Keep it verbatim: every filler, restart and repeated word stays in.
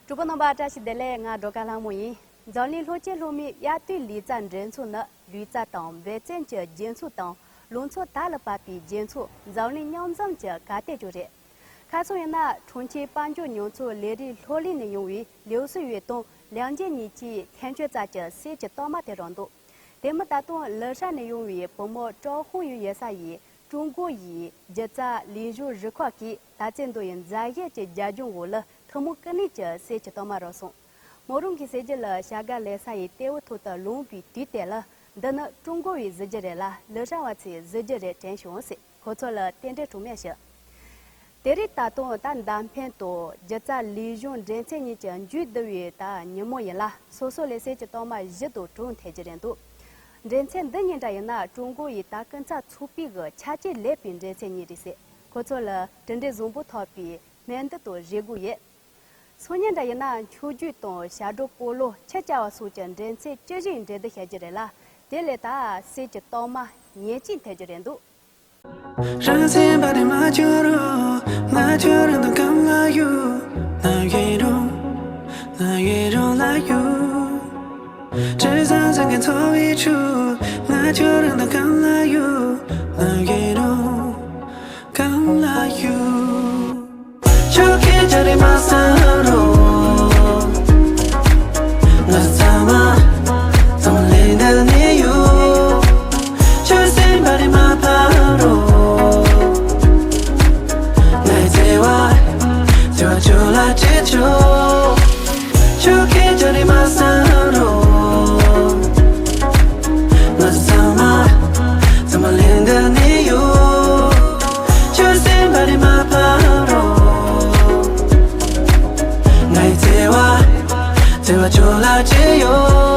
གྲོགས་པོ་རྣམ་པ་བཀྲ་ཤིས་བདེ་ལེགས། ང་སྒྲོལ་དཀར་ལྷ་མོ་ཡིན། འཛམ་གླིང་ལྷོ་ཁྱེད་ལྷོ་མའི་དབྱར་དུས་ལུས་རྩལ་འགྲན་ཚོགས་ནི་ལུས་རྩལ་དང་འབད་བརྩོན་གྱི་རྒྱུན་ཚོགས་དང་ལོ་ཚོད་དར་ལ་བབས་པའི་རྒྱུན་ཚོགས་འཛམ་གླིང་མཉམ་འཛོམས་ཀྱི་གར་སྟེགས་ཅིག་རེད། ཁ་སང་ཡིན་ན་གྲོང་ཁྱེར་དཔལ་འབྱོར་མྱོང་ཚོར་ལས་རིགས་ལྷོ་གླིང་ནས་ཡོང་བའི་ལིའུ་སུ་ཡོས་དང་ལིའང་ཅེ་གཉིས་ཀྱིས་ཐེམ་སྐས་རྩལ་གྱི་གསེར་གྱི་རྟགས་མ་དེ་རག་འདུག་དེ་མིན་ད་དུང་ལི་ཧྲན་ནས་ཡོང་བའི་བུ་མོ་ཀྲའོ་ཧུང་ཡུན་ཡེ་ས་ཡིས་ཀྲུང་གོ་ཡི་སྒྱུ་རྩལ་ལས་གཞུང་རུ་ཁག་གིས་ད་ཚེས་འདུ་ཡི་མཛའ་གཞས་ཀྱི་རྒྱབ་ལྗོངས་འོག་ལ་ཐུན་མོང་ཀུན་གླེང་གྱི་གསེར་གྱི་རྟགས་མ་རག་སོང་། མོ་རང་གིས་ཟེར་རྒྱུ་ལ་བྱ་དགའ་ལེན་ས་ཡི་ལྟེ་བའི་ཐོག་ཏུ་ལངས་པའི་དུས་དེ་ལ་འདི་ནི་ཀྲུང་གོ་བའི་གཟི་བརྗིད་རེད་ལ་ལི་ཧྲན་བ་ཚོའི་གཟི་བརྗིད་རེད་དྲན་བྱུང་ཟེར་ཁོ་ཚོ་ལ་རྟེན་འབྲེལ་གྲངས་མེད་ཞུ། དེ་རིང་ད་དུང་ད་མདའ་འཕེན་དང་སྒྱུ་རྩལ་ལས་གཞུང་འགྲན་ཚོགས་གཉིས་ཀྱི་མཇུག་བསྡུ་བའི་ད་ཉིན་མོ་ཡིན་ལ་སོ་སོ་ལ་གསེར་གྱི་རྟགས་མ་བཞི་དང་དྲུག་འཐེན་གྱི་རེད་འདུག་འགྲན་ཚོགས་འདི་གཉིས་འདྲ་ཡིན་ན་ཀྲུང་གོ་ཡི་ད་སྐུ་ཚབ་ཚོགས་པའི་གི་ཆ་རྐྱེན་ལེགས་པའི་འགྲན་ཚོགས་གཉིས་རེད་ཟེར་ཁོ་ཚོ་ལ་གྲུབ་འབྲས་བཟང་པོ་ཐོབ་པའི་སྨོན་འདུན་དང་རེ་སྒུག་ཡོད། སང་ཉིན་འདྲ་ཡིན་ན་འཁྱུག་རྒྱུག་དང་ཞབས་བྲོ་སྤོ་ལོ་ཁྱི་རྐྱལ་བ་སོགས་ཀྱི་འགྲན་ཚོགས་བཅུ་བཞི་ཡི་འགྲན་བསྡུར་བྱ་རྒྱུ་རེད་ལ་དེ་ལས་ད་གསེར་གྱི་རྟགས་མ་ཉེར་གཅིག་འཐེན་རྒྱུ་རེད་འདུག་རང་སེམས་པ་དེ་མ་བཅོས་རོགས། ང་ཁྱོད་རང་དང་གང་ལ་ཡོད། ང་ཡི་རང་། ང་ཡི་རང་ལ་ཡོད། བྱས་ཙང་སེམས་ཀྱི་འཚོ་བའི་ཆུ། ང་ཁྱོད་རང་དང་གང་ལ་ཡོད། ང་ཡི་རང་། གང་ལ་ཡོད། ཆོས་ཁྱད་ཆོས་རེད་མ་བསམ་རོགས། ང་ཚང་མ་ཚང་མ་ལས་འདས་ནས་ཡོད། ཆོས་སེམས་པ་རེད་མ་ཕམ་རོགས། ངའི་བརྩེ་བ་བརྩེ་བ་ཁྱོད་ལ་སྤྲད་ཆོག་ཆོས་ཁྱད་ཆོས་རེད་མ་བསམ་རོགས། ང་ཚང་མ་ཚང་མ་ལས་འདས་ནས་ཡོད། ཆོས་སེམས་པ་རེད་མ་ཕམ་རོགས། ངའི་བརྩེ་བ་བརྩེ་བ་ཁྱོད་ལ་སྤྲད་ཡོད།